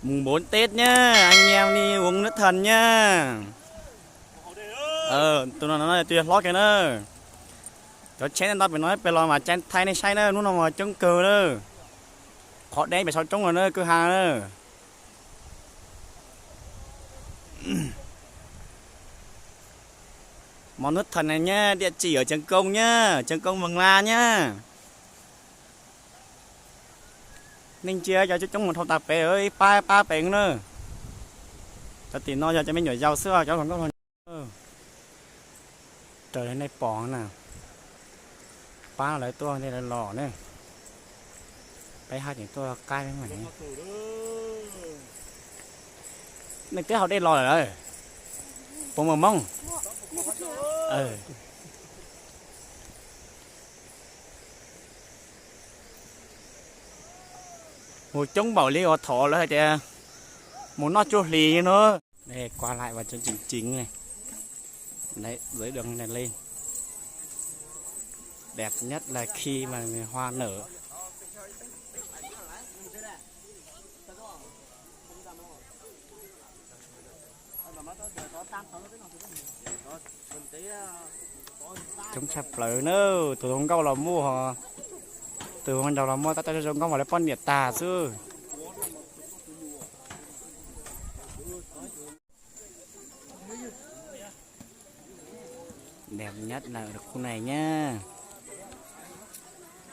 Mùng bốn Tết nhá, anh em đi uống nước thần nhá. Tus no no twb yog hlob kiag na. Cov tsheb ntau pem no pem los mas tsa thaij nej saib na, hnub no mas coob kawg na. Qhov deb pem saum roob los na, kwj ha na. Món nước thần này nhá, địa chỉ ở Trường Công nhá, Trường Công Mường La nhá. Nej ntsia cov coob coob mus dhau tas pem ib pab ib pab pem na. Cov tim no yog cov me nyuam yaus xwb, cov hluas nkauj hluas nraug. Raws li nej pom na, pab lawv tuaj thiaj lawv los ne. Peb hab tseem tuaj qaib peb mas. Nej twb haus dej los lawm, puas muaj moob? Mus coob npaum li uas thaum lawv hais tias mus noj cuaj hlis no. Đây, qua lại vào cho chính chính này. Đấy, dưới đường này lên. Đẹp nhất là khi mà hoa nở. Coob tshaj plaws na, tus hluas nkauj los muaj, tus hluas nraug los muaj, tab tom zoo nkauj mas lawv poj niam tag xwb. Đẹp nhất là ở khu này nhá.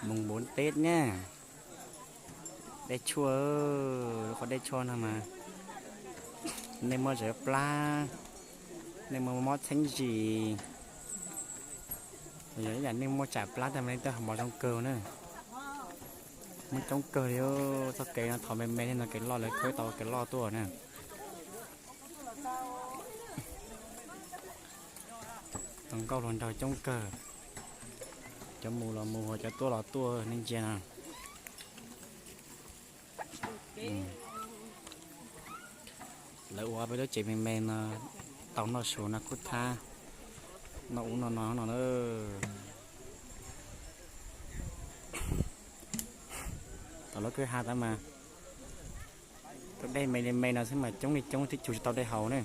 Mùng bốn Tết nhá. Dej tshuaj, lub qhov dej tshuaj no mas nej muab zawv plab, nej muab mob txheeb zis, yog ib yam nej muab tsam plab tag mas nej twb ho mov zoo kawg na. Muaj coob kawg li, txoj kev no thaum me me thiab no kev loj lawv khawb tau kev loj tuaj na. Tus nkauj hluas nraug coob kawg, cov mus los mus, cov tuaj los tuaj, nej ntsia no. Lawv ua peb lub tsev me me no tau noj su noj kub thab, noj ub noj no no na. Thaum lub kwj ha tab mas tus dej me li me no xwb mas coob li coob twb cug tsis tau dej haus ne.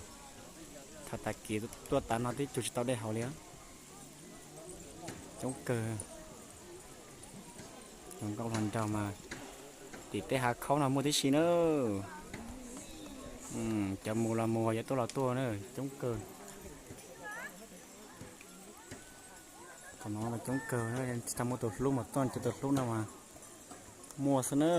Thaum tag kis tuaj tav no twb cug tsis tau dej haus li. Coob kawg. Hluas nkauj hluas nraug mas tim tej hav khaub no muaj tib si na. Cov mus los mus, cov tuaj los tuaj na, coob kawg. Thaum no mas coob kawg, tsis tau muaj tus hlub mas tuaj, cov tus hlub no mas muaj xwb na.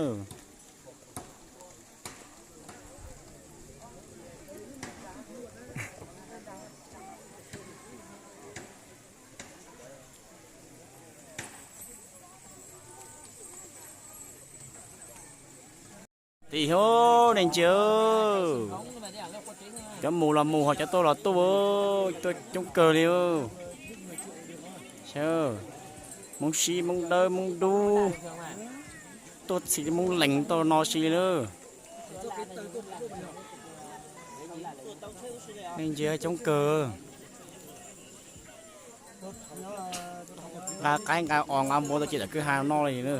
Tim hub, nej ntsia, cov mus los mus, ho cov tuaj los tuaj, tuaj coob kawg li. Sawb, Hmoob Sib, Hmoob Dawb, Hmoob Dub, tuaj txhij Hmoob Lees tuaj no si li. Nej ntsia coob kawg. Nqa qaib nqa os nqa npua tuaj ci tom kwj ha no li na.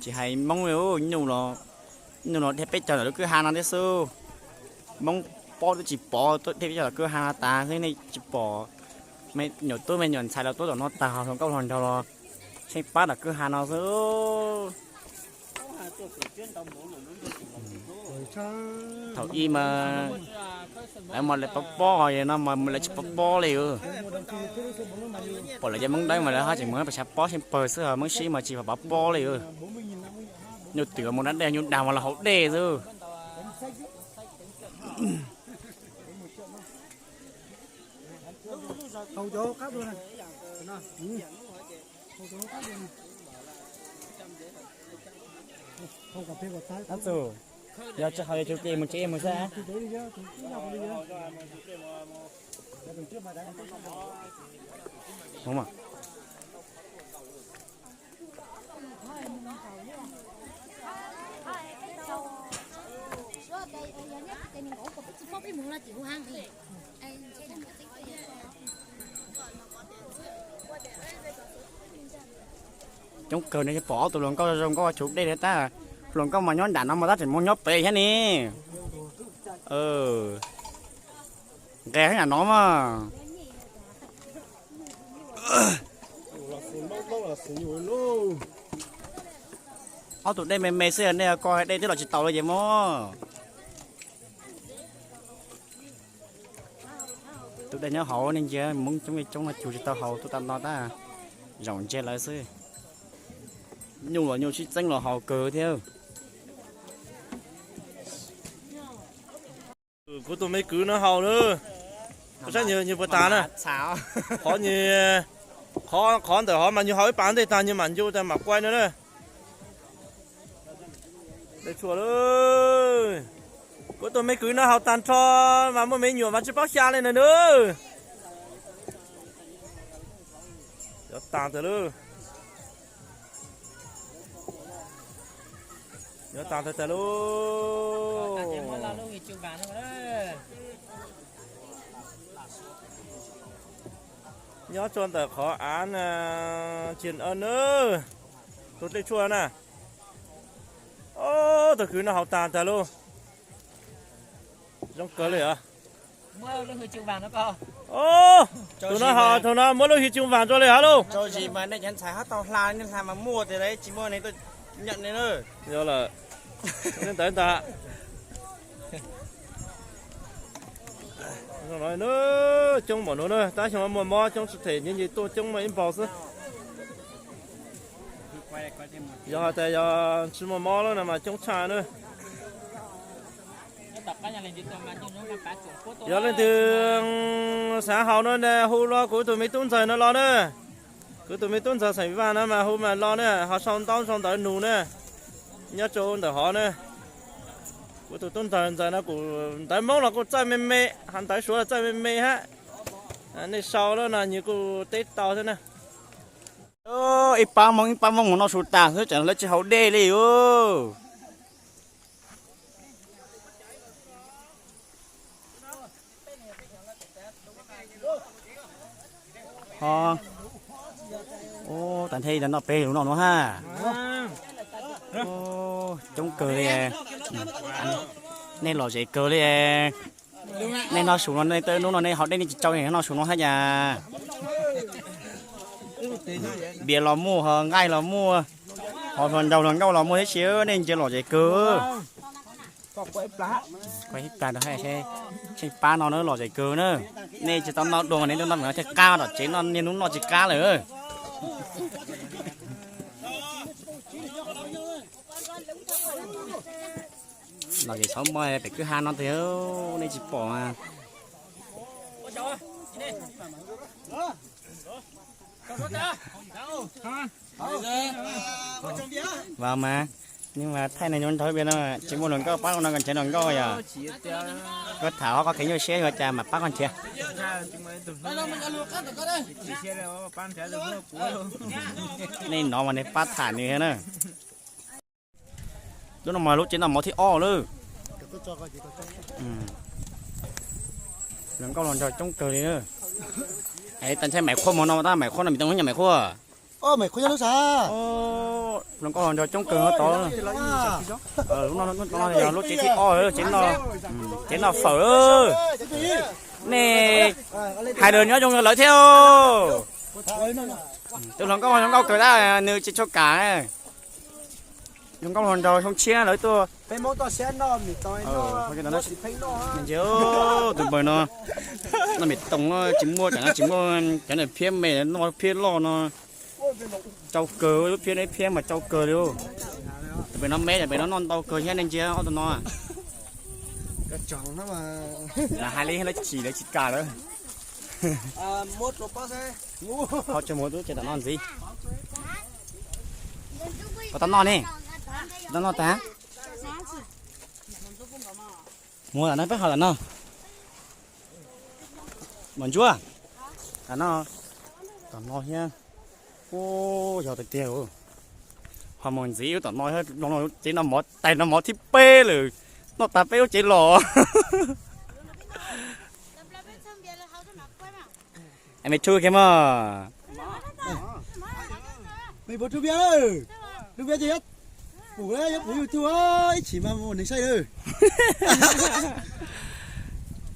Tsis hais Hmoob li, nyuj los, nyuj los dhia peb caug ntawm lub kwj ha no thiab xwb. Hmoob pob twb tsis pov, tuaj dhia peb caug ntawm kwj ha no tas xwb nej tsis pom. Me nyuam tub me nyuam ntxhais los tuaj tom no tag, hluas nkauj hluas nraug los tsheej pab ntawm kwj ha no xwb. Thaum ub mas lawv mas lawv pov pob, no mas lawv tsis pov pob li. Pom lawv cov Hmoob Dawb mas lawv haj tseem mus pes tshav pob tsheej pawg xwb, ho Hmoob Sib mas tsis pov pob li. Nyuj twm mus nab dej, nyuj dag mas los haus dej xwb. Ab txus, yog tsis haus yog tsis tes mus tsev mus xwb. Coob kawg ne, pom ob tug hluas nkauj zoo nkauj tshuv dej thiab tab. Hluas nkauj mas nyob nram no mas tab tseem mus nyob pem thiab ne. Nqes hab nram no mas. Ob tug dej me me xwb, nej ko dej twb los tsis taus li ces muab. Tus dej nyob hauv ne, ntsia Hmoob coob li coob no cug tsis tau haus, tuaj tau no tab, zaum ntsia lawv xwb. Nyuj los nyuj sib txeeb los haus kawg thiab. Kuv tus me kwv no haus na, saib nws puas tas na. Qhov nws, qhov ntawm hov mas nws haus ib pas ntej tag nws mam ncu tas mam kuaj no na. Dej tshuaj lawm. Kuv tus me kwv no haus tag nrho mas muaj me nyuam mas tsis paub xya li na nws. Yuav tag tag lawm. Yuav tag tag tag lauj. Nyob tso ntawm qhov av tsis a na, tus dej tshuaj na. Ob tug kwv no haus tag tag lauj. Zoo kawg li os. Tus no haus, tus no muab lub hwj chum vam rau li hab lauj. Tsis mas nej cov ntxhais hab tau hla, nej hla mas muaj tias tsis muaj ne tuaj nyeem ne na. Yog lawm. Ntawd ntag. Coob npaum no na, tab xyoo muaj mob coob tsis them nyiaj nce tuaj coob muaj ib npaug xwb. Yog hais tias yog tsis muaj mob lawm no mas coob tshaj na. Yog leej twg xav haus no ne hu los kuv tus me tub ntxawg no los na. Kuv tus me tub ntxawg xeem Vaj no mas hu mas los na, ho sau ntaub sau ntawv nug na. Nyob rau ntawm hov na. Kuv tus tub ntxawg ntxawg no kuj ntawv Hmoob los kuj txawj me me, ho ntawv Suav los txawj me me hab. Nej sau lawm no nws kuj teb tau thiab na. Ib pab Hmoob ib pab Hmoob mus noj su tas xwb, tsam lawv tsis haus dej li os. Ho, tas ntheb no peb lub no nuav hab. Coob kawg li. Nej lom zem kawg li. Nej noj su no, nej tej hnub no nej haus dej nej tsis tsau noj su no hab yas. Npias los muaj, ho nqaij los muaj, ho hluas nraug hluas nkauj los muaj thiab si, nej ntsia lom zem kawg. Kuaj ib plag rau hab, tsheej pab no na lom zem kawg na. Nej tsis tau noj dua, nej tuaj noj no thiaj qab, tom tsev noj niaj hnub noj tsis qab lawm. Lom zem txhob muaj pem kwj ha no tiag, nej tsis pom mas. Vas mas, nej mas thaij neeg nyob nrog peb no, tsis muaj hluas nkauj pab no kom nrhiav hluas nkauj yom. Koj tham ho koj kev nyuaj siab yuav cas mas pab koj nrhiav. Nej no mas nej pab tham nws na. Lub no mas lub tsev noj mov thib ob lawm. Hluas nkauj hluas nraug coob kawg li na. Es tas ntshai Maiv Qhuaj mog no, tab Maiv Qhuaj no, Maiv Qhuaj nyob Maiv Qhuaj. Hluas nkauj hluas nraug coob kawg tod. Lub no yog lub tsev thib ob, tsev noj, tsev noj fawm. Nej hais lus nyob zoo rau lawv thiab. Tus hluas nkauj hluas nkauj kawg tab nws tsis tshua kam. Hluas nkauj hluas nraug xyoo tshiab lawv tuaj. Tus npawg no noj mem toos tsis muaj, tsis muaj cov niag phiab me, noj phiab loj no tsau kawg, lub phiab, phiab mas tsau kawg li. Tus pem no me, tus pem no noj ntau kawg thiab, nej ntsia ob tug no. Lawv hais li lawv chim lawv tsis kam lawm. Ho tsis mus tub ces tom no ntxiv. Puas tau noj ne? Tau noj tag. Mus tom no peb ho tom no. Mos ntsuab. Tom no, tom no thiab. Ub, yog tiag tiag. Ho mus ntxiv tom no, tsev noj mov, tais noj mov thib peb lawm. Noj tas peb lub tsev los. Es me tshub kiag mog. Me puas tshub piab, tshub piab ces yuav pum, yuav pum YouTube ib chim mas mus neeg saib lawm.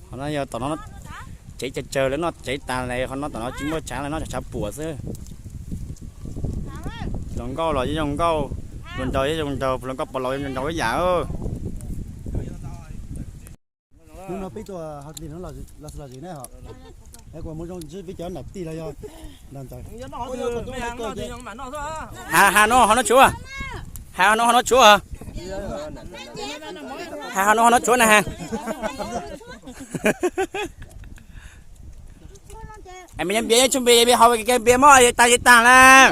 Qhov no yog tom no tsev tsawg tsawg lawv noj tsev tas lawm, qhov no tom no tsis muaj tshav lawm, noj tshav puam xwb. Hluas nkauj los yeej zoo nkauj, hluas nraug yeej zoo nraug, hluas nkauj pos laus yeej zoo nraug ib yam. Hnub no peb tuaj hauv tij no los xwb los zis ne ho. Es kuv mus zoo ntsib peb cov nam tij los yog nam ntxawm. Ha ha no ho no tshuav, ha no ho no tshuav, ha no ho no tshuav na ha. Es me npias tshuav npias, npias haus npias mog, tas yeej tag lawm.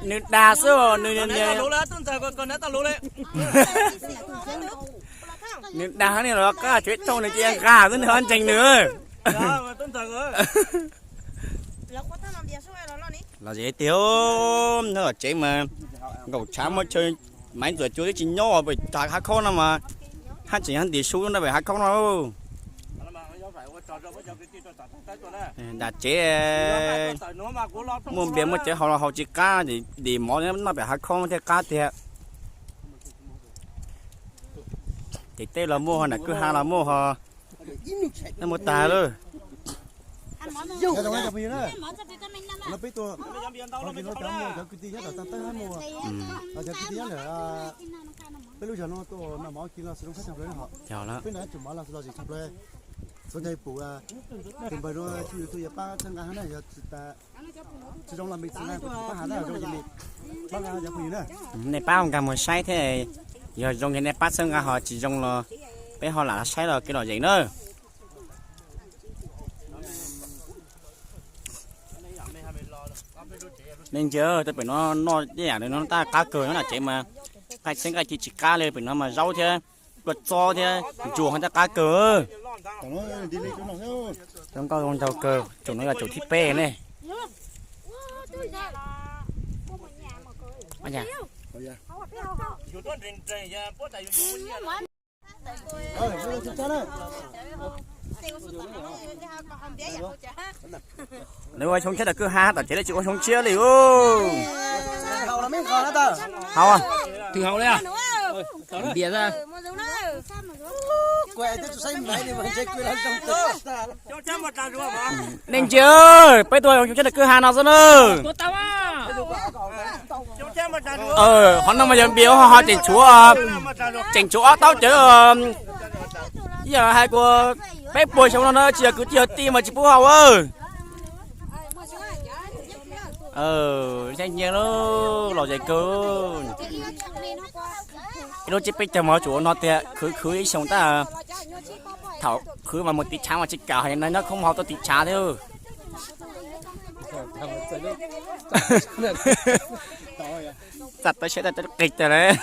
Nws dag xwb, nws dag ne los qab tsev thooj nws cia nqa xwb nws ho ntseeg nws. Los zem tiag, nyob tom tsev mas nkaum tshav muaj chaw, Maiv Ntxuam Cua twb tsis nyob pem hav khaub no mas, haj tseem ntim su nyob pem hav khaub no. Nram tsev muaj npias muaj cawv haus los haus tsis qab, dim mov noj pem hav khaub thiaj qab tiag. Ces teb los muaj ho, nram kwj ha los muaj ho, noj muaj tag lawm. Peb tuaj, cov kwv tij nyob tom tag tawb hab muaj, cov kwv tij nyob ntawm peb lub zos no tuaj noj mov kis no xwb zoo tshaj plaws no. Peb nrog tsum mov los xwb los zem tshaj plaws. Txhua ntawd pum tus npawg zoo tsis yuav tuaj yog pab txhawb nqa hab na, yog tsis zoo los me txiv na, kuv pab has tab zoo ces me pab nqa cov phooj ywg na. Nej pab nkag mus saib thiab, yog zoo ces nej pab txhawb nqa, ho tsis zoo los peb ho lam saib los kev lom zem na. Nej ntsia, tej pem no noj tej yam no tab qab kawg, nyob nram tsev mas nqaij txhiab nqaij ci tsis qab li, pem no mas zaub thiab kua txob thiab ntsuas ho tab qab kawg. Zoo nkauj zoo nraug kawg, tsoom no yog tsoom thib peb ne. Lawv ua xyoo tshiab tom kwj ha, tom tsev lawv tsis ua xyoo tshiab li. Haus, twb haus li. Npias, nej ntsia, peb tuaj xyoo tshiab tom kwj ha no xwb na. Qhov no mas yog npias ho tseem tshuav, tseem tshuav ob taub cawv. Ib yam hais kuas peb puas xyoo no na tsis yog kwv tij yog tij mas tsis pub haus. Nyiaj nyiaj lub lom zem kawg. Ib lub tsiab peb caug mas tsuas ua no tiag, khwv khwv ib xyoos tab. Thaum khwv mas mus tiv tshav mas tsis kam, nyob khoob mas ho tuaj tiv tshav thiab. Txaj tawb siab txaj tawb qig tag lawm.